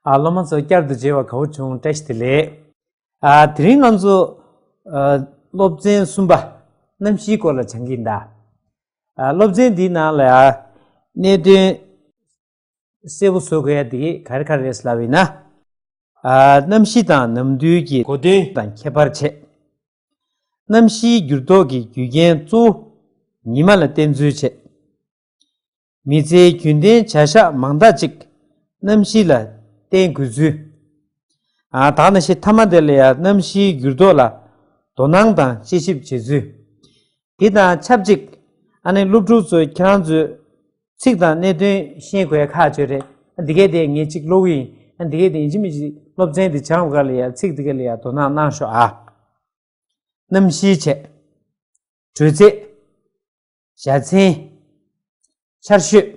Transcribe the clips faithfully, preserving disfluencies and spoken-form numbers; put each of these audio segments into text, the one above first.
ཨ། སློབ་མ་ཚོ་བསྐྱར་དུ་མཇལ་བ་དགའ་བོ་བྱུང་། བཀྲ་ཤིས་བདེ་ལེགས། ཨ། དེ་རིང་ང་ཚོ་ཨ། སློབ་ཚན་གསུམ་པ། གནམ་གཤིས་སྐོར་ལ་སྦྱང་གི་ཡིན་ད། ཨ། སློབ་ཚན་འདིའི་ནང་ལ་ཡ་གནད་དོན་གསལ་པོ་བཟོ་དགོས་ཡ་དེ་ག་རེ་ག་རེ་རེད་ལབ་ཡིན་ན། ཨ། གནམ་གཤིས་དང་ནམ་དུས་ཀྱི་གོ་དོན་དང་ཁྱད་པར་བྱས། གནམ་གཤིས་འགྱུར་ལྡོག་གི་རྒྱུ་རྐྱེན་གཙོ་བོ་ཉི་མ་ལ་བརྟེན་ཚུལ་བྱས། མི་ཚེའི་རྒྱུན་ལྡན་བྱ་གཞག་མང་དག་ཅིག་གནམ་གཤིས་ལ་བརྟེན་དགོས་ཚུལ། ཨ། ད་ག་ནང་བཞིན་མཐའ་མ་དེ་ལ་ཡང་གནམ་གཤིས་འགྱུར་ལྡོག་ལ་དོ་སྣང་དང་དཔྱད་ཞིབ་བྱེད་ཚུལ། འདི་དང་ཆབས་ཅིག་ཨ་ནི་སློབ་ཕྲུག་ཚོས་ཁྱེད་རང་ཚོས་ཚིག་དང་གནད་དོན་ཤེས་དགོས་ཁག་ཆེ་རེད། ཨ། འདི་གས་དེ་ངས་གཅིག་ཀློག་གི་ཡིན། ཨ། འདི་གས་དེ་ཡིན་གཅིག་མིན་གཅིག་སློབ་ཚན་འདི་སྦྱང་བ་ག་ལ་ཡང་ཚིག་འདི་གས་ལ་ཡང་དོ་སྣང་གནང་ཤོག་ཨ། གནམ་གཤིས་བྱས། དྲོད་ཚད། བཞའ་ཚན། ཆར་ཞོད།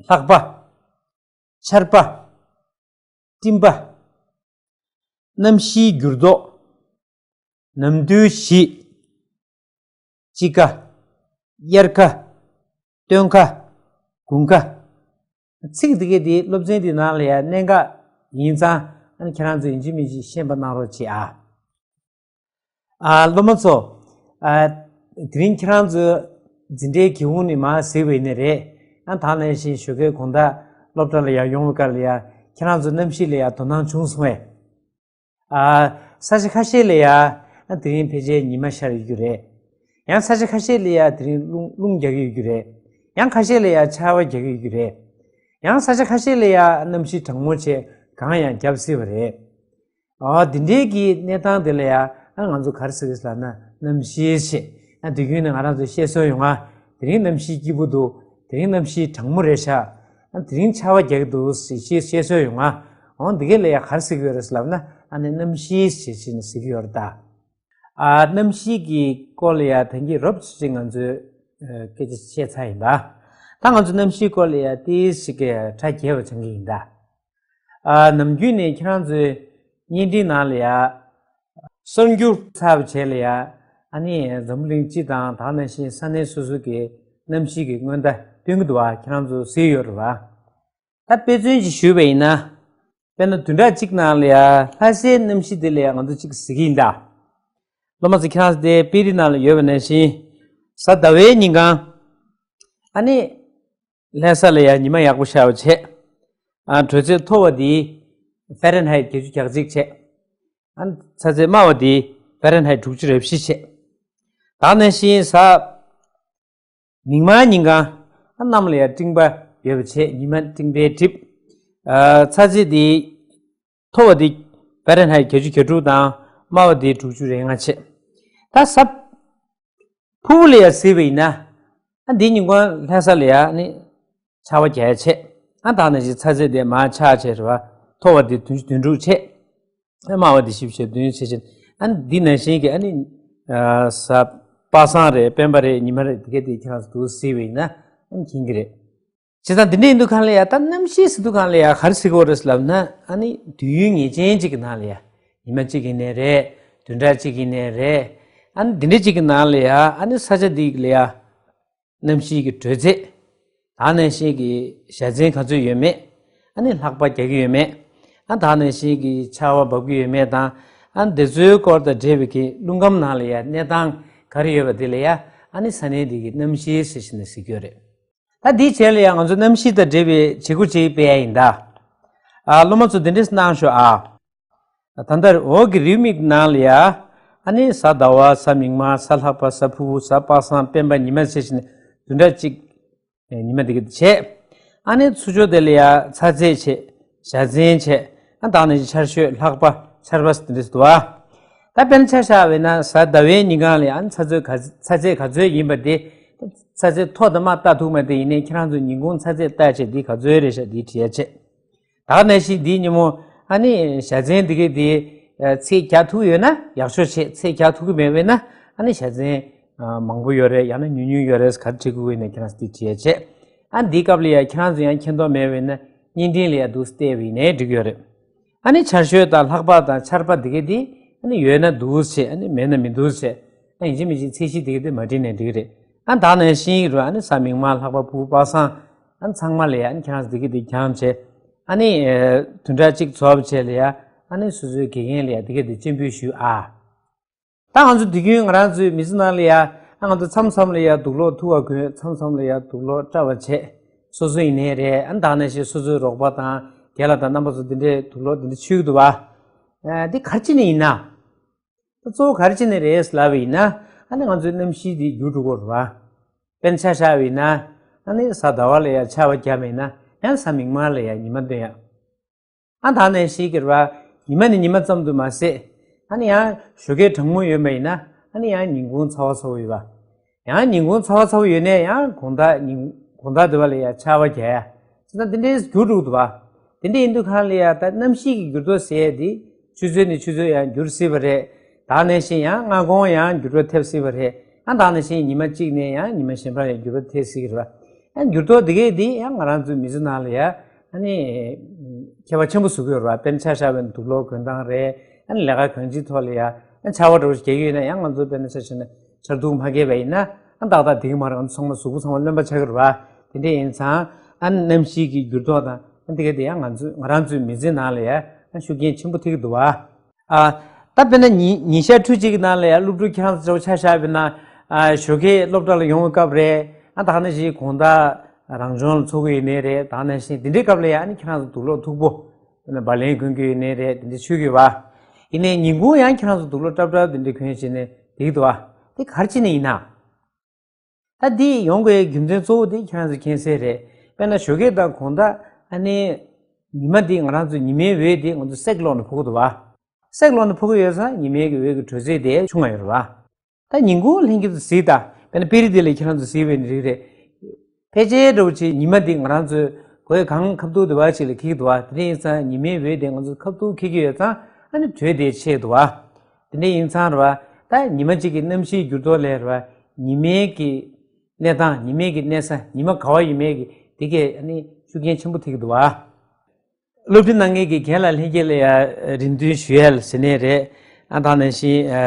ལྷགས་པ། ཆར་པ། སྤྲིན་པ། གནམ་གཤིས་འགྱུར་ལྡོག་ནམ་དུས་བཞི། དཔྱིད་ཀ། དབྱར་ཁ། སྟོན་ཁ། དགུན་ཁ། ཚིག་འདི་གས་འདི་སློབ་ཚན་འདི་ནང་ལ་ཡང་གནད་འགག་ཡིན་ཙང་། ཨ་ནི་ཁྱེད་རང་ཚོས་ཡིན་གཅིག་མིན་གཅིག་ཤེས་པ་གནང་རོགས་བྱེད་ཨ། ཨ། སློབ་མ་ཚོ། ཨ། དེ་རིང་ཁྱེད་རང་ཚོ་འཛིན་གྲྭའི་སྒེའུ་ཁུང་ནས་མར་གཟིགས་པ་ཡིན་ནི་རེད། ཨ། ད་ག་ནང་བཞིན་ཞོགས་ཀའི་དགོང་དག་སློབ་གྲྭ་ལ་ཡར་ཡོང་བའི་སྐབས་ལ་ཡང་ཁྱེད་རང་ཚོ་གནམ་གཤིས་ལ་ཡང་དོ་སྣང་བྱུང་སོང་བས། ཨ། ས་ཆ་ཁ་ཤས་ལ་ཡང་དེ་རིང་ཕལ་ཆེར་ཉི་མ་ཤར་ཡོད་རྒྱུ་རེད། ཡང་ས་ཆ་ཁ་ཤས་ལ་ཡང་དེ་རིང་རླུང་རླུང་རྒྱག་གི་ཡོད་རྒྱུ་རེད། ཡང་ཁ་ཤས་ལ་ཡང་ཆར་པ་རྒྱག་གི་ཡོད་རྒྱུ་རེད། ཡང་ས་ཆ་ཁ་ཤས་ལ་ཡང་གནམ་གཤིས་གྲང་མོ་བྱས་གངས་ཡང་རྒྱབ་སྲིད་པ་རེད། ཨ། འདི་འདྲའི་གི་གནས་སྟངས་དེ་ལ་ཡང་ང་ཚོ་ག་རེ་ཟེར་གི་ལབ་ན་གནམ་གཤིས་ཞེས། ཨ། དུས་རྒྱུན་ནས་ང་རང་ཚོ་བཤད་སྲོལ་ཡོང་ང་། དེ་རིང་གནམ་གཤིས་སྐྱིད་པོ་འདུག་དེ་རིང་གནམ་གཤིས་གྲང་མོ་རེད་ཤག་ཨ། དེ་རིང་ཆར་པ་རྒྱག་གི་འདུག་ཞེས་བཤད་སྲོལ་ཡོང་ང་། འོ། འདི་ག་ལ་ཡང་ག་རེ་ཟེར་གི་ཡོད་རེད་ལབ་ན། ཨ་ནི་གནམ་གཤིས་ཞེས་བྱས་ནས་ཟེར་གི་ཡོད་རེད་ད། ཨ། གནམ་གཤིས་ཀྱི་སྐོར་ལ་ཡང་ད་གིན་རོབ་ཙམ་ཅིག་ང་ཚོས་ཨ། སྐད་ཆ་བཤད་ཚར་ཡིན་པ། ད་ང་ཚོ་གནམ་གཤིས་སྐོར་ལ་ཡང་ཏོག་ཙམ་ཅིག་ཕྲ་རྒྱས་པ་སྦྱང་གི་ཡིན་ད། ཨ། ནམ་རྒྱུན་ནས་ཁྱེད་རང་ཚོའི་བརྙན་འཕྲིན་ནང་ལ་ཡང་གསར་འགྱུར་ཚར་བའི་རྗེས་ལ་ཡང་། ཨ་ནི་འཛམ་བུ་གླིང་སྤྱི་དང་ད་ག་ནང་བཞིན་ས་གནས་སོ་སོ་གི་གནམ་གཤིས་ཀྱི་སྔོན་བརྡ་སྟོན་གྱི་འདུག་བ། ཁྱེད་རང་ཚོ་གཟིགས་ཡོད་རེད་བ། ད་དཔེ་མཚོན་ཅིག་ཞུས་པ་ཡིན་ན། དཔེར་ན་བདུན་ཕྲག་གཅིག་ནང་ལ་ཡ་ལྷ་སའི་གནམ་གཤིས་དེ་ལ་ཡ་ང་ཚོ་གཅིག་གཟིགས་ཀྱི་ཡིན་ད། སློབ་མ་ཚོ་ཁྱེད་རང་ཚོ་དེ་དཔེ་རིས་ནང་ལ་ཡོད་པ་ནང་བཞིན། གཟའ་ཟླ་བའི་ཉིན་གང་། ཨ་ནི་ལྷ་ས་ལ་ཡ་ཉི་མ་ཡག་པོ་ཤར་བ་བྱས། ཨ། དྲོད་ཚད་མཐོ་བ་དེ་ཧྥ་རན་ཧའེ་བརྒྱད་ཅུ་གྱ་གཅིག་བྱས། ཨ། ཚ་ཚད་དམའ་བ་དེ་ཧྥ་རན་ཧའེ་དྲུག་ཅུ་རེ་བཞི་བྱས། ད་ག་ནང་བཞིན་གཟའ་མིག་དམར་ཉིན་གང་། ཨ། གནམ་ལ་ཡ་སྤྲིན་པ་ཡོད་པ་བྱས། ཉི་མ་སྤྲིན་པས་བསྒྲིབས། ཨ། ཚ་ཚད་དེ་མཐོ་བ་དེ་ཧྥ་རན་ཧའེ་བརྒྱད་ཅུ་གྱ་དྲུག་དང་དམའ་བ་དེ་དྲུག་ཅུ་རེ་ལྔ་བྱས། ད་གཟའ་ཕུར་བུ་ལ་ཡ་གཟིགས་པ་ཡིན་ན། ཨ། འདི་ཉིན་གུང་ལྷ་ས་ལ་ཡ་ནི་ཆར་པ་རྒྱག་ཡ་བྱས། ཨ། ད་ག་ནང་བཞིན་ཚ་ཚད་དེ་མར་ཆག་བྱས་རེད་བ། མཐོ་བ་དེ་བདུན་ཅུ་དོན་དྲུག་བྱས། ཨ། དམའ་བ་དེ་བཞི་བྱས་བདུན་བྱས་བྱས། ཨ། འདི་ནང་བཞིན་གྱི་ཨ་ནི། ཨ། གཟའ་པ་སངས་རེད། སྤེན་པ་རེད། ཉི་མ་རེད། དེ་ག་དེ་ཁྱེད་རང་ཚོ་གཟིགས་པ་ཡིན་ན་ཨ་ནི་མཁྱེན་གྱི་རེད། བྱས་ཙང་འདི་འདྲ་ཡིན་དུས་གང་ལ་ཡ། ད་གནམ་གཤིས་ཟེར་དུས་གང་ལ་ཡ་ག་རེ་ཟེར་གྱི་ཡོད་རེད་ལབ་ན། ཨ་ནི་དུས་ཡུན་ངེས་ཅན་ཅིག་གི་ནང་ལ་ཡ། ཉི་མ་གཅིག་ཡིན་ནའི་རེད། བདུན་ཕྲག་གཅིག་ཡིན་ནའི་རེད། ཨ་ནི་འདི་འདྲ་ཅིག་གི་ནང་ལ་ཡ། ཨ་ནི་ས་ཆ་འདི་ལ་ཡ་གནམ་གཤིས་ཀྱི་དྲོད་ཚད། ད་ག་ནང་བཞིན་གྱི་བཞའ་ཚན་ག་ཚོད་ཡོད་མེད། ཨ་ནི་ལྷགས་པ་རྒྱག་གི་ཡོད་མེད། ཨ། ད་ག་ནང་བཞིན་གྱི་ཆར་པ་འབབ་ཀྱི་ཡོད་མེད་དང་། ཨ། འདི་ཚོའི་སྐོར་དང་འབྲེལ་བའི་གི་རླུང་ཁམས་ནང་ལ་ཡ་གནས་སྟངས་ག་རེ་ཡོད་པ་དེ་ལ་ཡ། ཨ་ནི་ས་གནས་འདི་གི་གནམ་གཤིས་ཟེར་བཞིན་ནས་ཟེར་གྱི་ཡོད་རེད། ད་འདིའི་རྗེས་ལ་ཡང་ང་ཚོ་གནམ་གཤིས་དང་འབྲེལ་བའི་བྱེད་སྒོ་ཅིག་སྤེལ་ཡ་ཡིན་ད། ཨ། སློབ་མ་ཚོ་འདི་འདྲས་གནང་ཤོག་ཨ། ད་ལྟ་འོག་གི་རེའུ་མིག་ནང་ལ་ཡ། ཨ་ནི་གཟའ་ཟླ་བ། གཟའ་མིག་དམར། གཟའ་ལྷག་པ། གཟའ་ཕུར་བུ། གཟའ་པ་སངས། སྤེན་པ། ཉི་མ་ཟེར་བཞིན་བདུན་ཕྲག་གཅིག་ཉི་མ་འདི་ག་བྱས། ཨ་ནི་ཚུར་ཕྱོགས་དེ་ལ་ཡ་ཚ་ཚད་བྱས། བཞའ་ཚན་བྱས། ཨ། ད་ག་ནང་བཞིན་ཆར་ཞོད། ལྷགས་པ། ཆར་པ་ཟེར་འདི་འདྲས་འདུག་བ། ད་དཔེར་ན་ཆ་བཞག་པ་ཡིན་ན། གཟའ་ཟླ་བའི་ཉིན་གང་ལ་ཡ་ཨ་ནི་ཚ་ཚོད་ག་ཚ་ཚད་ག་ཚོད་ཡིན་པ་དེ། ཚ་ཚད་མཐོ་དང་དམའ་བལྟ་ཐུབ་མ་དེ་ཡིན་ནའི་ཁྱེད་རང་ཚོ་ཉིན་གུང་ཚ་ཚད་བལྟ་བྱས་འདི་ག་ཚོད་རེད་ཤག་འདི་བྲིས་ཡ་བྱས། ད་ག་ནང་བཞིན་འདིའི་ཉིན་མོ་ཨ་ནི་བཞའ་ཚན་འདི་གའི་དེ་ཚད་རྒྱག་ཐུབ་ཡོད་ན་ཡག་ཤོས་བྱས། ཚད་རྒྱག་ཐུབ་ཀྱི་མེད་པས་ན་ཨ་ནི་བཞའ་ཚན་མང་པོ་ཡོད་རེད། ཡང་ན་ཉུང་ཉུང་ཡོད་རེད། ག་རེ་བྱེད་དགོས་ཡིན་ན་ཁྱེད་རང་ཚོ་འདི་བྲིས་ཡ་བྱས། ཨ། འདིའི་སྐབས་ལ་ཡ་ཁྱེད་རང་ཚོ་ཡང་མཁྱེན་རྟོགས་མེད་པས་ན་བརྙན་འཕྲིན་ལ་ཡ་འདུག་སེ་བལྟས་པ་ཡིན་ནའི་འགྲིག་ཡོད་རེད། ཨ་ནི་ཆར་ཞོད་དང་ལྷགས་པ་དང་ཆར་པ་འདི་གའི་དེ་ཨ་ནི་ཡོད་ན་འདུག་སེ་བྱས། ཨ་ནི་མེད་ན་མི་འདུག་སེ་བྱས། ཨ། ཡིན་གཅིག་མིན་གཅིག་ཚད་གཞི་འདི་གའི་དེ་མ་བྲིས་ནའི་འགྲིག་གི་རེད། ཨ། ད་ག་ནང་བཞིན་རུ་ཨ་ནི་གཟའ་མིག་དམར། ལྷགས་པ། ཕུར་བུ། པ་སངས། ཨ། ཚང་མ་ལ་ཡ་ཨ་ནི་ཁྱེད་རང་ཚོ་འདི་གའི་དེ་རྒྱག་བྱས། ཨ་ནི་བདུན་ཕྲག་གཅིག་རྫོགས་པའི་རྗེས་ལ་ཡ། ཨ་ནི་སོ་སོའི་དགེ་རྒན་ལ་ཡ་དེ་གས་དེ་སྤྱན་འབུལ་ཞུས་ཨ། ད་ང་ཚོ་དུས་རྒྱུན་ང་རང་ཚོའི་མི་ཚེ་ནང་ལ་ཡ། ཨ་ང་ཚོ་མཚམས་མཚམས་ལ་ཡ་དུག་སློག་ཐུག་པ་གོན། མཚམས་མཚམས་ལ་ཡ་དུག་སློག་བཀྲ་བ་བྱས། སོ་སོ་ཡིན་ནའི་རེད། ཨ་ནི་ད་ག་ནང་བཞིན་སོ་སོའི་རོགས་པ་དང་རྒན་ལགས་དང་རྣམ་པ་ཚོ་འདི་འདྲའི་དུག་སློག་འདི་འདྲ་མཆོད་ཀྱི་འདུག་བ། ཨ་འདི་ག་རེ་བྱས་ནས་ཡིན་ན། ད་གཙོ་བོ་ག་རེ་བྱས་ནས་རེད་ལབ་པ་ཡིན་ན། ཨ་ནི་ང་ཚོའི་གནམ་གཤིས་འདི་འགྱུར་འགྲོ་གི་རེད་བ། དཔེར་ན་ཆ་བཞག་པ་ཡིན་ན། ཨ་ནི་གཟའ་ཟླ་བ་ལ་ཡ་ཆར་པ་བརྒྱབ་པ་ཡིན་ན། ཡང་གཟའ་མིག་དམར་ལ་ཡ་ཉི་མ་སྟོན་ཡ། ཨ་ད་ག་ནང་བཞིན་གྱི་རེད་བ། ཉི་མ་ནས་ཉི་མ་ཙམ་དུ་མ་ཟད། ཨ་ནི་ཡང་ཞོགས་ཀས་གྲང་མོ་ཡོད་པ་ཡིན་ན། ཨ་ནི་ཡང་ཉིན་གུང་ཚ་བ་ཚ་བོ་ཡོད་པ། ཡང་ཉིན་གུང་ཚ་བ་ཚ་བོ་ཡོད་ནའི་ཡང་དགོང་དག་ཉིན་དགོང་དག་དེ་བ་ལ་ཡ་ཆར་པ་རྒྱག་ཡ། བྱས་ཙང་དེ་འདྲའི་འགྱུར་འགྲོ་གི་འདུག་བ། དེ་འདྲ་ཡིན་དུས་གང་ལ་ཡ་ད་གནམ་གཤིས་ཀྱི་འགྱུར་ལྡོག་ཟེར་ཡ་དེ། ཆུ་ཚོད་ནས་ཆུ་ཚོད་ཡང་འགྱུར་སྲིད་པ་རེད། ད་ག་ནང་བཞིན་ཡང་སྔ་དགོང་ཡང་འགྱུར་བ་ཐེབས་སྲིད་པ་རེད། ཨ་ད་ག་ནང་བཞིན་ཉི་མ་གཅིག་ནས་ཡང་ཉི་མ་གཞན་པ་ཡང་འགྱུར་བ་ཐེབས་སྲིད་ཀྱི་རེད་བ། ཨ་འགྱུར་ལྡོག་དེ་གས་དེ་ཡང་ང་རང་ཚོའི་མི་ཚེ་ནང་ལ་ཡ། ཨ་ནི་ཁྱད་པར་ཆེན་པོ་བཟོ་གི་ཡོད་རེད་བ། དཔེར་ན་ཆ་བཞག་པ་ཡིན་ན་དུག་སློག་གོན་སྟངས་རེད། ཨ་ནི་ལས་ཀ་གང་ཅིའི་ཐོག་ལ་ཡ། ཨ་ཆར་པ་འདྲ་བོ་ཞིག་རྒྱག་གི་ཡོད་ན་ཡང་ང་ཚོ་དཔེར་ན་ཆ་བཞག་ན་ཆར་གདུགས་མ་རྒྱག་པ་ཡིན་ན། ཨ་ཏག་ཏག་དེ་གི་མ་རེད། ང་ཚོ་ཚང་མ་གཟུགས་པོ་ཚང་མ་རློན་པ་ཆགས་ཀྱི་རེད་བ། དེ་འདྲ་ཡིན་ཙང་། ཨ་ནི་གནམ་གཤིས་ཀྱི་འགྱུར་ལྡོག་དང་། ཨ་དེ་ག་དེ་ཡང་ང་ཚོ་ང་རང་ཚོའི་མི་ཚེ་ནང་ལ་ཡ། ཨ་ཤུགས་རྐྱེན་ཆེན་པོ་ཐེབས་ཀྱི་འདུག་བ། ཨ་ད་དཔེར་ན་ཉིན་ཉིན་ཤར་ཁྲུས་གཅིག་གི་ནང་ལ་ཡ་སློབ་ཕྲུག་ཁྱེད་རང་ཚོ་འདྲ་བོ་ཆ་བཞག་པ་ཡིན་ན། ཨ་ཞོགས་ཀས་སློབ་གྲྭ་ལ་ཡོང་བའི་སྐབས་རེད། ཨ་ད་ག་ནང་བཞིན་དགོང་དག་རང་སྦྱོང་ལ་འཚོགས་ཀྱི་ཡོད་ནའི་རེད། ད་ག་ནང་བཞིན་དེ་འདྲའི་སྐབས་ལ་ཡ། ཨ་ནི་ཁྱེད་རང་ཚོ་དུག་སློག་མཐུག་པོ། བ་ལན་གོན་གྱི་ཡོད་ནའི་རེད། དེ་འདྲ་མཆོད་ཀྱི་ཡོད་བ། ཡིན་ནའི་ཉིན་གུང་ཡང་ཁྱེད་རང་ཚོ་དུག་སློག་སྲབ་སྲབ་དེ་འདྲ་གོན་བྱས་ནས་བསྡད་ཀྱི་འདུག་བ། དེ་ག་རེ་བྱས་ནས་ཡིན་ན། ད་འདི་ཡོང་དགོས་རྒྱུ་མཚན་གཙོ་བོ་དེ་ཁྱེད་རང་ཚོས་མཁྱེན་གསལ་རེད། དཔེར་ན་ཞོགས་ཀས་དང་དགོང་དག། ཨ་ནི་ཉི་མ་འདི་ང་རང་ཚོའི་ཉི་མའི་འོད་དེ་ང་ཚོ་སྲེག་སློག་ནས་ཕོག་གི་འདུག་བ། སྲེག་སློག་ནས་ཕོག་གི་ཡོད་ཙང་ཉི་མའི་གི་འོད་ཀྱི་དྲོད་ཚད་དེ་ཆུང་བ་ཡོད་རེད་བ། ད་ཉིན་གུང་ལྷན་རྒྱས་ཚོ་གཟིགས་དང་། དཔེར་ན་དཔེ་རིས་འདི་ལ་ཁྱེད་རང་ཚོ་གཟིགས་པ་ཡིན་ན་རིག་རེད། ཕལ་ཆེར་འདྲ་བོ་ཅིག་ཉི་མ་འདི་ང་རང་ཚོའི་གོས་གང་ཁ་ཐུག་དེ་བ་ཅིག་ལ་འཁྱེར་གྱི་འདུག་བ། དེ་འདྲ་ཡིན་ཙང་ཉི་མའི་འོད་དེ་ང་ཚོ་ཁ་ཐུག་འཁྱེར་གྱི་ཡོད་ཙང་། ཨ་ནི་དྲོད་དེ་ཆེ་འདུག་བ། དེ་འདྲ་ཡིན་ཙང་རེད་བ། ད་ཉི་མ་གཅིག་གི་གནམ་གཤིས་འགྱུར་ལྡོག་ལས་རེད་བ། ཉི་མའི་གི་གནས་སྟངས། ཉི་མའི་གི་གནས་ས། ཉི་མ་ག་བ་ཡིན་མིན་གྱི་དེ་གས་ཨ་ནི་ཤུགས་རྐྱེན་ཆེན་པོ་ཐེབས་ཀྱི་འདུག་བ། སློབ་ཁྲིད་གནང་མཁན་གྱི་རྒན་ལགས་ལྷན་རྒྱས་ལ་ཡ་རེ་འདུན་ཞུ་ཡ་ལ་ཟེར་ནའི་རེད། ཨ་ད་ག་ནང་བཞིན་ཨ་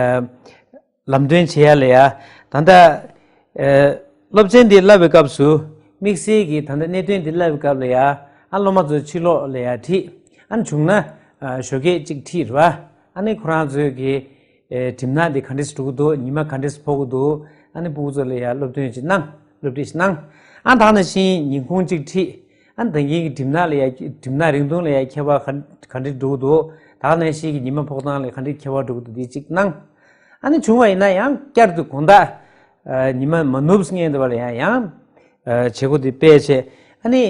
ལམ་སྟོན་བྱེད་ཡ་ལ་ཡ། ད་ལྟ་ཨ་སློབ་ཚན་འདི་བསླབ་པའི་སྐབས་སུ། དམིགས་བསལ་གྱི་ད་ལྟ་གནད་དོན་འདི་བསླབ་པའི་སྐབས་ལ་ཡ། ཨ་སློབ་མ་ཚོ་ཕྱི་ལོགས་ལ་ཡ་ཁྲིད། ཨ་ནི་བྱུང་ན་ཨ་ཞོགས་ཀས་གཅིག་ཁྲིད་རེད་བ། ཨ་ནི་ཁོ་རང་ཚོའི་གི་ཨེ་གྲིབ་ནག་འདི་ག་འདྲས་འགྲོ་གི་འདུག་ཉི་མ་ག་འདྲས་ཕོག་གི་འདུག་ཨ་ནི་སྤུ་གུ་ཚོ་ལ་ཡ་སློབ་སྟོན་ཅིག་གནང་། སློབ་ཁྲིད་ཅིག་གནང་། ཨ་ད་ག་ནང་བཞིན་ཉིན་གུང་གཅིག་ཁྲིད། ཨ་ནི་ད་གིན་གྱི་གྲིབ་ནག་ལ་ཡ། གྲིབ་ནག་རིང་ཐུང་ལ་ཡ་ཁྱད་པར་ག་ག་འདྲས་འགྲོ་གི་འདུག་ད་ག་ནང་བཞིན་གྱི་ཉི་མ་ཕོག་སྟངས་ལ་ག་འདྲས་ཁྱད་པར་འགྲོ་གི་འདུག་འདི་གཅིག་གནང་། ཨ་ནི་བྱུང་བ་ཡིན་ན་ཡང་བསྐྱར་དུ་དགོང་དག་ཨ་ཉི་མ་མ་ནུབ་སྔོན་དུ་བ་ལ་ཡང་ཡང་ཨ་བྱེད་སྒོ་འདི་སྤེལ་བྱས། ཨ་ནི་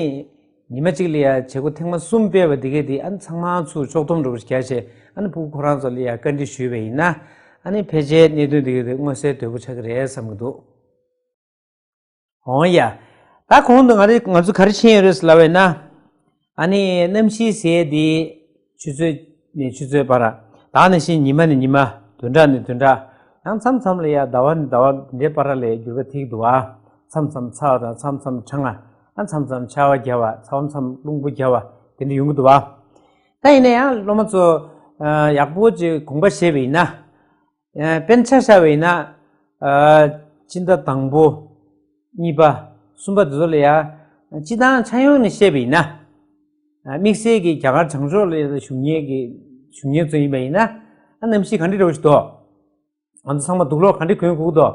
ཉི་མ་གཅིག་ལ་ཡ་བྱེད་སྒོ་ཐེངས་མ་གསུམ་སྤེལ་བ་འདི་གས་འདི། ཨ་ནི་ཚང་མ་ཚུར་ཕྱོགས་བསྡོམས་འདྲ་བོ་ཞིག་བརྒྱབ་བྱས། ཨ་ནི་སྤུ་གུ་ཁོ་རང་ཚོ་ལ་ཡ་བཀའ་འདྲི་ཞུས་པ་ཡིན་ན། ཨ་ནི་ཕལ་ཆེར་གནད་དོན་འདི་གས་འདི་མངོན་གསལ་དོད་པོ་ཆགས་ཀྱི་རེད་བསམ་གྱི་འདུག་འོང་ཡ། ད་གོང་དུ་ང་རེ་ང་ཚོ་ག་རེ་ཕྱིན་ཡོད་རེད་ཟེར་ལབ་པ་ཡིན་ན། ཨ་ནི་གནམ་གཤིས་ཟེར་དེ་ཆུ་ཚོད་ནས་ཆུ་ཚོད་བར། ད་ག་ནང་བཞིན་ཉི་མ་ནས་ཉི་མ། བདུན་ཕྲག་ནས་བདུན་ཕྲག་ཡང་མཚམས་མཚམས་ལ་ཡ་ཟླ་བ་ནས་ཟླ་བ་འདྲའི་བར་ལ་འགྱུར་བ་ཐེབས་འདུག་བ། མཚམས་མཚམས་ཚ་བ་དང་མཚམས་མཚམས་གྲང་བ། ཨ་མཚམས་མཚམས་ཆར་པ་བརྒྱབ་པ། མཚམས་མཚམས་རླུང་བུ་བརྒྱབ་པ། དེ་འདྲ་ཡོང་གི་འདུག་བ། ད་ཡིན་ན་ཡང་སློབ་མ་ཚོ་ཨ་ཡག་པོ་ཅིག་དགོངས་པ་བཞེས་པ་ཡིན་ན། ཨ་དཔེར་ན་ཆ་བཞག་པ་ཡིན་ན། ཨ་སྤྱི་ཟླ་དང་པོ། གཉིས་པ། གསུམ་པ་དེ་ཚོ་ལ་ཡ། སྤྱི་བཏང་ཆ་ཡོངས་ནས་བཤད་པ་ཡིན་ན། ཨ་དམིགས་བསལ་གྱི་རྒྱ་གར་བྱང་ཕྱོགས་ལ་ཡ་བཞུགས་མཁན་གྱི་བཞུགས་མཁན་ཚོ་ཡིན་པ་ཡིན་ན། ཨ་གནམ་གཤིས་ག་འདྲ་འདྲ་བོ་ཞིག་འདུག་ང་ཚོ་ཚང་མ་དུག་སློག་ག་འདྲ་གོན་དགོས་འདུག་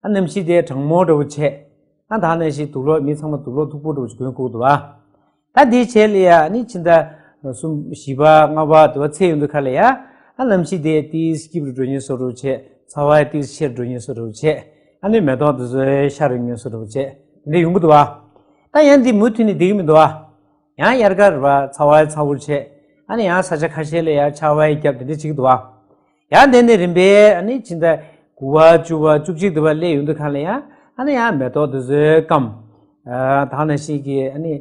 ཨ་གནམ་གཤིས་དེ་གྲང་མོ་འདྲ་བོ་བྱས། ཨ་ད་ག་ནང་བཞིན་དུག་སློག་མི་ཚང་མ་དུག་སློག་མཐུག་པོ་འདྲ་བོ་ཞིག་གོན་དགོས་འདུག་བ། ད་དེའི་རྗེས་ལ་ཡ་ནི་ཕྱི་ཟླ་གསུམ་བཞི་པ་ལྔ་པ་དེ་བ་ཚེས་ཡོང་དུས་ཁ་ལ་ཡ། ཨ་གནམ་གཤིས་དེ་ཏིས་སྐྱིད་པོ་འགྲོ་ཉེན་བཟོ་འདྲ་བྱས། ཚ་བ་ཏིས་ཆེར་འགྲོ་ཉེན་བཟོ་འདྲ་བྱས། ཨ་ནི་མེ་ཏོག་དེ་ཚོའི་ཤར་འགྲོ་ཉེན་བཟོ་འདྲ་བྱས། དེ་འདྲ་ཡོང་གི་འདུག་བ། ད་ཡང་འདི་མུ་མཐུད་ནས་བསྡད་ཀྱི་མི་འདུག་བ། ཡང་དབྱར་ཁ་རེད་བ། ཚ་བ་ཚ་བོ་བྱས། ཨ་ནི་ཡང་ས་ཆ་ཁ་ཤས་ལ་ཡ་ཆར་པ་བརྒྱབ། དེ་འདྲ་བྱེད་ཀྱི་འདུག་བ། ཡང་དེ་ནས་རིམ་པས་ཨ་ནི་ཕྱི་ཟླ་དགུ་པ་བཅུ་པ་བཅུ་གཅིག་དེ་བ་སླེབས་ཡོང་དུས་ཁ་ལ་ཡ། ཨ་ནི་ཡང་མེ་ཏོག་དེ་ཚོའི་སྐམ། ཨ་ད་ག་ནང་བཞིན་གྱི་ཨ་ནི་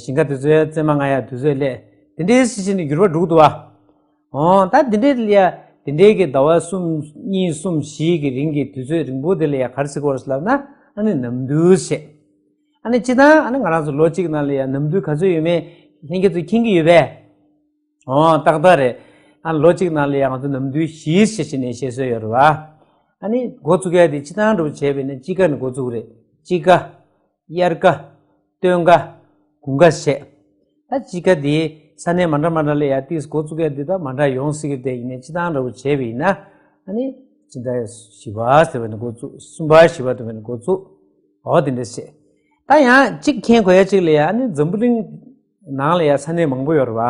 ཞིང་ཁ་དེ་ཚོའི་རྩེ་མོ་རྔ་ཡ་དེ་ཚོའི་སླེབས། དེ་འདྲའི་སྲིད་ཞིན་ནས་འགྱུར་བ་འགྲོ་གི་འདུག་བ། འོ་ད་དེ་འདྲའི་ལ་ཡ། དེ་འདྲའི་གི་ཟླ་བ་གསུམ་གཉིས་གསུམ་བཞི་གི་རིང་གི་དུས་ཚོད་རིང་པོ་དེ་ལ་ཡ་ག་རེ་ཟེར་གྱི་ཡོད་རེད་ལབ་ན། ཨ་ནི་ནམ་དུས་བྱས། ཨ་ནི་སྤྱིར་བཏང་ཨ་ནི་ང་རང་ཚོ་ལོ་གཅིག་ནང་ལ་ཡ་ནམ་དུས་ག་ཚོད་ཡོད་མེད་ལྷན་རྒྱས་ཚོས་མཁྱེན་གྱི་ཡོད་པས། འོ་ཏག་ཏག་རེད། ཨ་ལོ་གཅིག་ནང་ལ་ཡ་ང་ཚོ་ནམ་དུས་བཞི་ཞེས་བྱས་ནས་བཤད་སྲོལ་ཡོད་རེད་བ། ཨ་ནི་འགོ་བཙུགས་ཡ་དེ་སྤྱིར་བཏང་འདྲ་བོ་བྱས་པས་ན་དཔྱིད་ཀ་ནས་འགོ་བཙུགས་རེད། དཔྱིད་ཀ། དབྱར་ཁ། སྟོན་ཁ། དགུན་ཁ་བྱས། ད་དཔྱིད་ཀ་དེ་ས་གནས་མ་འདྲ་མ་འདྲ་ལ་ཡ་ཏིས་འགོ་བཙུགས་ཡ་དེ་ད་མ་འདྲ་ཡོང་སྲིད་ཀྱི་རེད། ཡིན་ནའི་སྤྱིར་བཏང་འདྲ་བོ་བྱས་པ་ཡིན་ན། ཨ་ནི་སྤྱི་ཟླ་བཞི་པ་ཟེར་བ་ནས་འགོ་བཙུགས། གསུམ་པ་བཞི་པ་དེ་བས་ནས་འགོ་བཙུགས། འོ་དེ་འདྲ་བྱས། ད་ཡང་གཅིག་མཁྱེན་དགོས་ཡ་གཅིག་ལ་ཡ། ཨ་ནི་འཛམ་བུ་གླིང་ནང་ལ་ཡ་ས་གནས་མང་པོ་ཡོད་རེད་བ།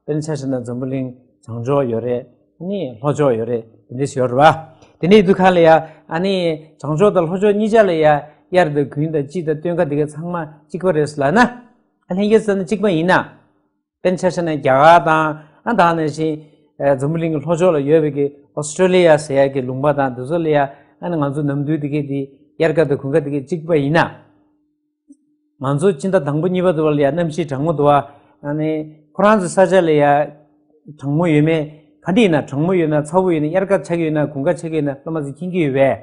དཔེར་ན་ཆ་བཞག་ན་འཛམ་བུ་གླིང་བྱང་ཕྱོགས་ཡོད་རེད། ཨ་ནི་ལྷོ་ཕྱོགས་ཡོད་རེད། དེ་འདྲ་ཞིག་ཡོད་རེད་བ། དེ་འདྲ་ཡིན་དུས་ག་ལ་ཡ། ཨ་ནི་བྱང་ཕྱོགས་དང་ལྷོ་ཕྱོགས་གཉིས་ཆ་ལ་ཡ་དབྱར་དང་དགུན་དང་དཔྱིད་དང་སྟོན་ཁ་དེ་ག་ཚང་མ་གཅིག་པ་རེད་ལབ་ན། ཨ་ལྷན་རྒྱས་བསམ་ན་གཅིག་པ་ཡིན་ན། དཔེར་ན་ཆ་བཞག་ན་རྒྱ་གར་དང་། ཨ་ད་ནང་བཞིན་ཨ་འཛམ་བུ་གླིང་གི་ལྷོ་ཕྱོགས་ལ་ཡོད་པའི་གི་ཨོ་སི་ཀྲོ་ལི་ཡ་ཟེར་ཡ་གི་ལུང་པ་དང་དེ་ཚོ་ལ་ཡ། ཨ་ནི་ང་ཚོ་ནམ་དུས་དེ་གའི་དེ་དབྱར་ཁ་དང་དགུན་ཁ་དེ་གའི་གཅིག་པ་ཡིན་ན། ང་ཚོ་སྤྱི་ཟླ་དང་པོ་གཉིས་པ་དེ་བ་ལ་ཡ་གནམ་གཤིས་གྲང་མོ་འདུག་བ། ཨ་ནི་ཁོ་རང་ཚོ་ས་ཆ་ལ་ཡ་གྲང་མོ་ཡོད་མེད་ག་འདྲ་ཡིན་ན། གྲང་མོ་ཡོད་ན་ཚ་བོ་ཡོད་ན། དབྱར་ཁ་ཆགས་ཀྱི་ཡོད་ན་དགུན་ཁ་ཆགས་ཀྱི་ཡོད་ན་སློབ་མ་ཚོས་མཁྱེན་གྱི་ཡོད་པས།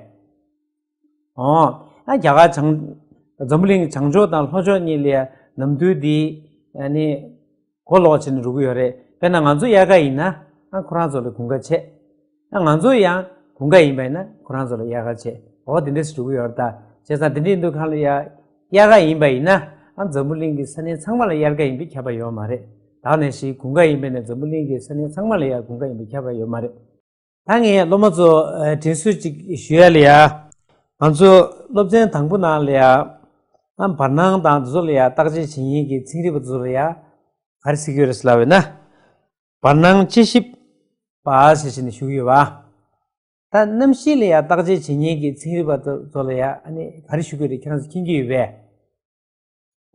ཨོ། ཨ་རྒྱ་གར་བྱང་། འཛམ་བུ་གླིང་བྱང་ཕྱོགས་དང་ལྷོ་ཕྱོགས་གཉིས་ལ་ཡ་ནམ་དུས་འདི་ཨ་ནི་གོ་ལོག་བྱས་ནས་འགྲོ་གི་ཡོད་རེད། དཔེར་ན་ང་ཚོ་དབྱར་ཁ་ཡིན་ན། ཨ་ཁོ་རང་ཚོ་ལ་དགུན་ཁ་བྱས། ཨ་ང་ཚོ་ཡང་དགུན་ཁ་ཡིན་པ་ཡིན་ན་ཁོ་རང་ཚོ་ལ་དབྱར་ཁ་བྱས། འོ་དེ་འདྲས་སུ་འགྲོ་གི་ཡོད་རེད་ད། བྱས་ཙང་དེ་འདྲས་ཡིན་དུས་ག་ལ་ཡ་དབྱར་ཁ་ཡིན་པ་ཡིན་ན། ཨ་འཛམ་བུ་གླིང་གི་ས་གནས་ཚང་མ་ལ་དབྱར་ཁ་ཡིན་པས་ཁྱབ་པ་ཡོད་མ་རེད། ད་ནང་བཞིན་དགུན་ཁ་ཡིན་པ་ཡིན་ན་འཛམ་བུ་གླིང་གི་ས་གནས་ཚང་མ་ལ་ཡ་དགུན་ཁ་ཡིན་པས་ཁྱབ་པ་ཡོད་མ་རེད། ད་ངས་སློབ་མ་ཚོ་ཨ་དྲན་གསོ་ཅིག་ཞུ་ཡ་ལ་ཡ། ང་ཚོ་སློབ་ཚན་དང་པོ་ནང་ལ་ཡ། ཨ་བར་སྣང་དང་དེ་ཚོ་ལ་ཡ་བརྟག་དཔྱད་བྱེད་མཁན་གྱི་ཚན་རིག་པ་ཚོ་ལ་ཡ་ག་རེ་ཟེར་གྱི་ཡོད་རེད་ལབ་ན། བར་སྣང་དཔྱད་ཞིབ་པ་ཟེར་བྱས་ནས་ཞུ་གི་ཡོད་པ། ད་གནམ་གཤིས་ལ་ཡ་བརྟག་དཔྱད་བྱེད་མཁན་གྱི་ཚན་རིག་པ་ཚོ་ལ་ཡ་ཨ་ནི་ག་རེ་ཞུ་གི་ཡོད་རེད། ཁྱེད་རང་ཚོ་མཁྱེན་གྱི་ཡོད་པས།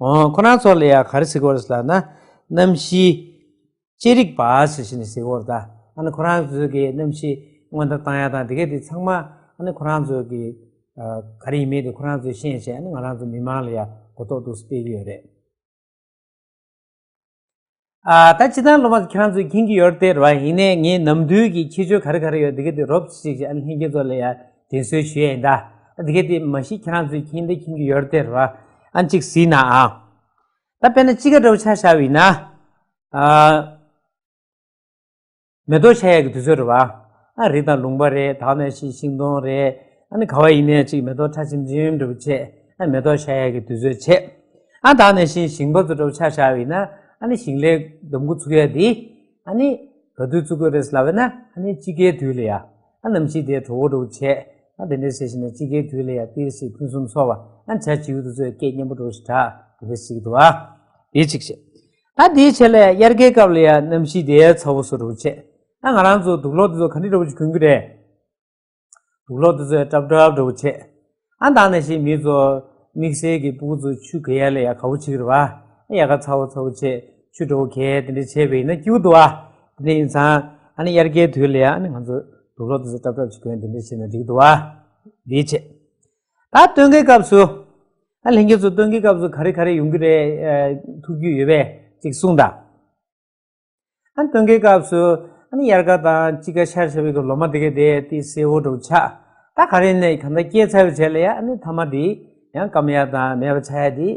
འོ། ཁོ་རང་ཚོ་ལ་ཡ་ག་རེ་ཟེར་གྱི་ཡོད་རེད་ལབ་ན། གནམ་གཤིས་དཔྱད་རིག་པ་ཟེར་བྱས་ནས་ཟེར་གྱི་ཡོད་རེད་ད། ཨ་ནི་ཁོ་རང་ཚོ་གི་གནམ་གཤིས་སྔོན་བརྡ་བཏང་ཡ་དང་དེ་གས་དེ་ཚང་མ་ཨ་ནི་ཁོ་རང་ཚོ་གི་ཨ་ག་རེ་ཡིན་མིན་དེ་ཁོ་རང་ཚོས་ཤེས་བྱས། ཨ་ནི་ང་རང་ཚོ་མི་མང་ལ་ཡ་གོ་རྟོགས་འདུག་སེ་སྤེལ་གྱི་ཡོད་རེད། ཨ་ད་སྤྱིར་བཏང་སློབ་མ་ཁྱེད་རང་ཚོས་མཁྱེན་གྱི་ཡོད་རེད་དེ་རེད་བ། ཡིན་ནའི་ངས་ནམ་དུས་ཀྱི་ཁྱད་ཆོས་ག་རེ་ག་རེ་ཡོད་དེ་གས་དེ་རོབ་ཙམ་ཞིག་ཨ་ནི་ལྷན་རྒྱས་ཚོ་ལ་ཡ་དྲན་གསོ་ཞུ་ཡ་ཡིན་ད། ཨ་དེ་གས་དེ་མ་གཞི་ཁྱེད་རང་ཚོས་མཁྱེན་དེ་མཁྱེན་གྱི་ཡོད་རེད་དེ་རེད་བ། ཨ་གཅིག་གཟིགས་ན་ཨ། ད་དཔེར་ན་དཔྱིད་ཀ་འདྲ་བོ་ཆ་བཞག་པ་ཡིན་ན། ཨ་མེ་ཏོག་ཤར་ཡ་གི་དུས་ཚོད་རེད་བ། ཨ་རི་དང་ལུང་པ་རེད། ད་ནང་བཞིན་ཤིང་སྡོང་རེད། ཨ་ནི་ག་བ་ཡིན་ནའི་ཅིག་མེ་ཏོག་ཁྲ་ཆེམ་ཆེམ་འདྲ་བོ་བྱས། ཨ་མེ་ཏོག་ཤར་ཡ་གི་དུས་ཚོད་བྱས། ཨ་ད་ནང་བཞིན་ཞིང་པ་ཚོ་འདྲ་བོ་ཆ་བཞག་པ་ཡིན་ན། ཨ་ནི་ཞིང་ལས་འདེམས་འགོ་ཚུགས་ཡ་དེ་ཨ་ནི་ག་དུས་ཚུགས་དགོས་རེད་ལབ་ན། ཨ་ནི་དཔྱིད་ཀའི་དུས་ལ་ཡ། ཨ་གནམ་གཤིས་དེ་དྲོ་བོ་འདྲ་བོ་བྱས། ཨ་དེ་འདྲ་བྱས་བྱས་ནས་དཔྱིད་ཀའི་དུས་ལ་ཡ་ཏིས་ཞིག་ཕུན་སུམ་ཚོགས་པ། ཨ་བྱ་བྱིའུ་དེ་ཚོས་སྐད་སྙན་པོ་འདྲ་བོ་ཞིག་གྲགས། དེ་འདྲ་ཞིག་འདུག་ཨ། དེ་གཅིག་བྱས། ད་དེའི་ཆེད་ལ་དབྱར་ཁའི་སྐབས་ལ་ཡ་གནམ་གཤིས་དེ་ཚ་བོ་བཟོ་འདྲ་བོ་བྱས། ཨ་ང་རང་ཚོ་དུག་ལོག་དེ་ཚོ་ག་འདྲ་འདྲ་བོ་ཞིག་གྱོན་གྱི་རེད། དུག་ལོག་དེ་ཚོས་སྲབ་སྲབ་འདྲ་བོ་བྱས། ཨ་ད་ནང་བཞིན་མི་ཚོ་དམིགས་བསལ་གྱི་སྤུ་གུ་ཚོ་ཆུ་ག་ཡ་ལ་ཡ་དགའ་བོ་བྱེད་ཀྱི་རེད་བ། ཨ་ཡལ་ག་ཚ་བོ་ཚ་བོ་བྱས། ཆུ་དྲོ་བོ་གས་དེ་འདྲ་བྱས་པ་ཡིན་ན་སྐྱིད་པོ་འདུག་ཨ། དེ་འདྲ་ཡིན་ཙང་ཨ་ནི་དབྱར་ཁའི་དུས་ལ་ཡ་ཨ་ནི་ང་ཚོ་དུག་ལོག་དེ་ཚོ་སྲབ་སྲབ་ཅིག་གྱོན། དེ་འདྲ་བྱས་ན་འགྲིག་འདུག་ཨ། འདི་བྱས། ད་སྟོན་ཁའི་སྐབས་སུ། ཨ་ལྷན་རྒྱས་ཚོ་སྟོན་ཁའི་སྐབས་སུ་ག་རེ་ག་རེ་ཡོང་གི་རེད། ཨ་ཐུག་རྒྱུ་ཡོད་པས་ཅིག་གསུངས་དང་། ཨ་སྟོན་ཁའི་སྐབས་སུ་ཨ་ནི་དབྱར་ཁ་དང་དཔྱིད་ཀ་ཤར་བྱས་པའི་གི་ལོ་མ་དེ་ག་དེ་ཏིས་སེར་པོ་འདྲ་བོ་ཆགས། ད་ག་རེ་ནས་གང་ལྟར་སྐྱེས་ཚར་བའི་རྗེས་ལ་ཡ་ཨ་ནི་མཐའ་མ་དེ་ཡང་སྐམ་ཡ་དང་མེད་པ་ཆགས་ཡ་དེ།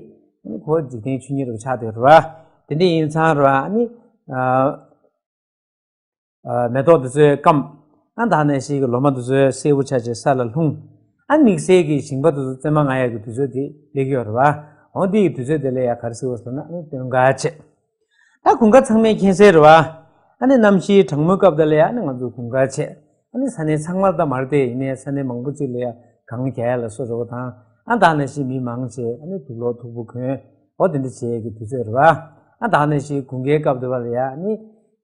ཨ་ནི་ཁོ་འཇིག་རྟེན་ཆོས་ཉིད་འདྲ་བོ་ཆགས་བསྡད་རེད་བ། དེ་འདྲ་ཡིན་ཙང་རེད་བ། ཨ་ནི་ཨ་ཨ་མེ་ཏོག་དེ་ཚོས་སྐམ། ཨ་ད་ནང་བཞིན་གྱི་ལོ་མ་དེ་ཚོ་སེར་པོ་ཆགས་བྱས་ས་ལ་ལྷུང་། ཨ་དམིགས་བསལ་གྱི་ཞིང་པ་དེ་ཚོ་བཙེམ་མ་ང་ཡ་གི་དུས་ཚོད་དེ་སླེབས་ཀྱི་ཡོད་རེད་བ། འོ་དེ་ཡི་དུས་ཚོད་དེ་ལ་ཡ་ག་རེ་ཟེར་བ་ཟེར་ན་ཨ་ནི་སྟོན་ཁ་བྱས། ད་དགུན་ཁ་ཚང་མས་མཁྱེན་གསལ་རེད་བ། ཨ་ནི་གནམ་གཤིས་གྲང་མོའི་སྐབས་དེ་ལ་ཡ་ཨ་ནི་ང་ཚོ་དགུན་ཁ་བྱས། ཨ་ནི་ས་གནས་ཚང་མར་ད་མ་རེད་དེ། ཡིན་ནའི་ས་གནས་མང་པོ་ཅིག་ལ་ཡ་གངས་རྒྱག་ཡ་ལ་སོགས་འདྲ་བོ་དང་། ཨ་ད་ནང་བཞིན་མི་མང་ཆེ་ཨ་ནི་དུག་ལོག་མཐུག་པོ་གྱོན། འོ་དེ་འདྲ་བྱེད་ཡ་གི་དུས་ཚོད་རེད་བ། ཨ་ད་ནང་བཞིན་དགུན་ཁའི་སྐབས་དེ་བ་ལ་ཡ་ཨ་ནི་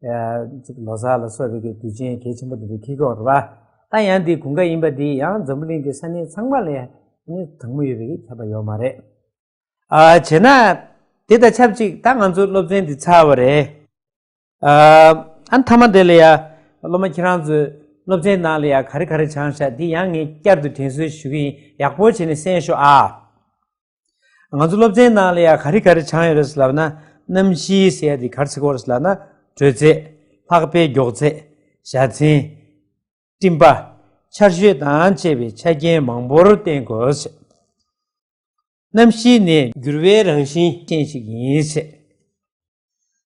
ཨ་ཅིག་ལོ་གསར་ལ་སོགས་པའི་གི་དུས་ཆེན་གལ་ཆེན་པོ་དེ་འདྲ་འཁེལ་གྱི་ཡོད་རེད་བ། ད་ཡང་འདི་དགུན་ཁ་ཡིན་པ་འདི་ཡང་འཛམ་བུ་གླིང་གི་ས་གནས་ཚང་མ་ལ་ཡ་ཨ་ནི་གྲང་མོ་ཡོད་པའི་གི་ཁྱབ་པ་ཡོད་མ་རེད། ཨ་བྱས་ན་དེ་དང་ཆབས་ཅིག་ད་ང་ཚོ་སློབ་ཚན་འདི་ཚར་བ་རེད། ཨ་ཨ་མཐའ་མ་དེ་ལ་ཡ་སློབ་མ་ཁྱེད་རང་ཚོས་སློབ་ཚན་ནང་ལ་ཡ་ག་རེ་ག་རེ་སྦྱངས་ཤག་འདི་ཡང་ངས་བསྐྱར་དུ་དྲན་གསོ་ཞུ་གི་ཡིན། ཡག་པོ་བྱས་ནས་གསན་ཤོག་ཨ། ང་ཚོ་སློབ་ཚན་ནང་ལ་ཡ་ག་རེ་ག་རེ་སྦྱངས་ཡོད་རེད་ཟེར་ལབ་ན། གནམ་གཤིས་ཟེར་ཡ་འདི་ག་རེ་ཟེར་གྱི་ཡོད་རེད་ཟེར་ལབ་ན། དྲོད་ཚད། ལྷགས་པའི་མགྱོགས་ཚད། བཞའ་ཚན། སྤྲིན་པ། ཆར་ཞོད་དང་བཅས་པའི་ཆ་རྐྱེན་མང་པོར་བརྟེན་དགོས། གནམ་གཤིས་ནི་འགྱུར་བའི་རང་བཞིན་ཅན་ཞིག་ཡིན།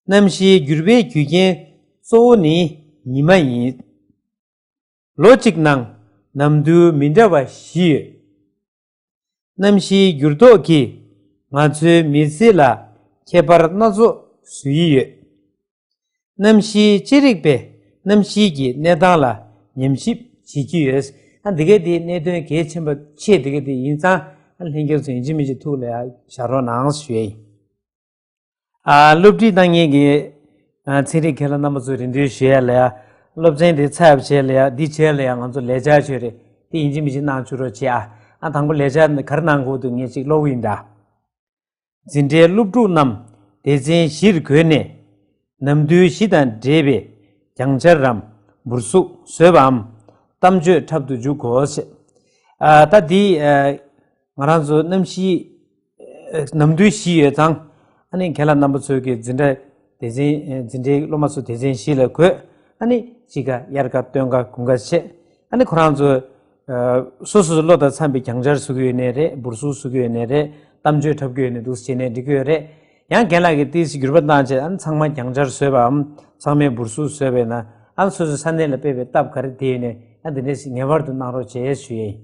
གནམ་གཤིས་འགྱུར་བའི་རྒྱུ་རྐྱེན་གཙོ་བོ་ནི་ཉི་མ་ཡིན། ལོ་གཅིག་ནང་ནམ་དུས་མི་འདྲ་བ་བཞི་ཡོད། གནམ་གཤིས་འགྱུར་ལྡོག་གིས་ང་ཚོའི་མི་ཚེ་ལ་ཁྱད་པར་སྣ་ཚོགས་ བཟོ་ཡི་ཡོད། གནམ་གཤིས་ཅི་རིགས་པས་གནམ་གཤིས་ཀྱི་གནས་སྟངས་ལ་ཉམས་ཞིབ་བྱེད་ཀྱི་ཡོད། ཨ་འདི་ག་དེ་གནད་དོན་གལ་ཆེན་པོ་ཆེ་འདི་ག་དེ་ཡིན་ཙང་ཨ་ལྷན་རྒྱས་ཚོ་ཡིན་གཅིག་མིན་གཅིག་ཐུགས་ལ་ཡ་བཞག་རོགས་གནང་ཞུ་ཡ་ཡིན། ཨ་སློབ་ཁྲིད་གནང་མཁན་གྱི་ཨ་ཚན་རིག་མཁས་པ་རྣམ་པ་ཚོ་རེ་འདུན་ཞུ་ཡ་ལ་ཡ། སློབ་ཚན་དེ་ཚར་བ་བྱས་ལ་ཡ་འདི་བྱས་ལ་ཡ་ང་ཚོ་ལས་འཆར་ཆོད་རེད། དེ་ཡིན་གཅིག་མིན་གཅིག་གནང་བཅུག་རོགས་བྱེད་ཨ། ཨ་དང་པོ་ལས་འཆར་ག་རེ་གནང་དགོས་འདུག་ངས་ཅིག་ཀློག་གི་ཡིན་ད། འཛིན་གྲྭའི་སློབ་ཕྲུག་རྣམས་སྡེ་ཚན་བཞིར་བགོས་ནས་ནམ་དུས་བཞི་དང་འབྲེལ་བའི་གྱང་ཆར་རམ་འབུར་གཟུགས་བཟོས་པའམ་གཏམ་བརྗོད་འཁྲབ་ཏུ་འཇུག་དགོས། ཨ་ད་འདི་ཨ་ང་རང་ཚོ་གནམ་གཤིས་ཨ་ནམ་དུས་བཞི་ཡོད་ཙང་ཨ་ནི་ཁྱེད་རང་རྣམ་པ་ཚོའི་གི་འཛིན་གྲྭ་སྡེ་ཚན་ཨ་འཛིན་གྲྭའི་སློབ་མ་ཚོ་སྡེ་ཚན་བཞི་ལ་བགོས། ཨ་ནི་དཔྱིད་ཀ་དབྱར་ཁ་སྟོན་ཁ་དགུན་ཁ་བྱས། ཨ་ནི་ཁོ་རང་ཚོ་ཨ་སོ་སོ་སོ་བློ་དང་འཚམ་པའི་གྱང་ཆར་བཟོ་གི་ཡོད་ནའི་རེད། འབུར་གཟུགས་བཟོ་གི་ཡོད་ནའི་རེད། གཏམ་བརྗོད་འཁྲབ་གི་ཡོད་ནའི་འདུག་སེ་བྱས་ནའི་འགྲིག་གི་ཡོད་རེད། ཡང་རྒན་ལགས་ཀྱིས་ཏོག་ཙམ་འགྱུར་བ་བཏང་བྱས་ཨ་ནི་ཚང་མ་གྱང་ཆར་བཟོས་པའམ་ཚང་མས་འབུར་གཟུགས་བཟོས་པས་ན་ཨ་ནི་སོ་སོའི་ས་གནས་ལ་དཔེ་བའི་སྟབས་ག་རེ་དེ་ཡོད་ནའི་ཨ་འདི་འདྲས་ངེས་པར་དུ་གནང་རོགས་བྱས་ཞུ་ཡས་ཡིན།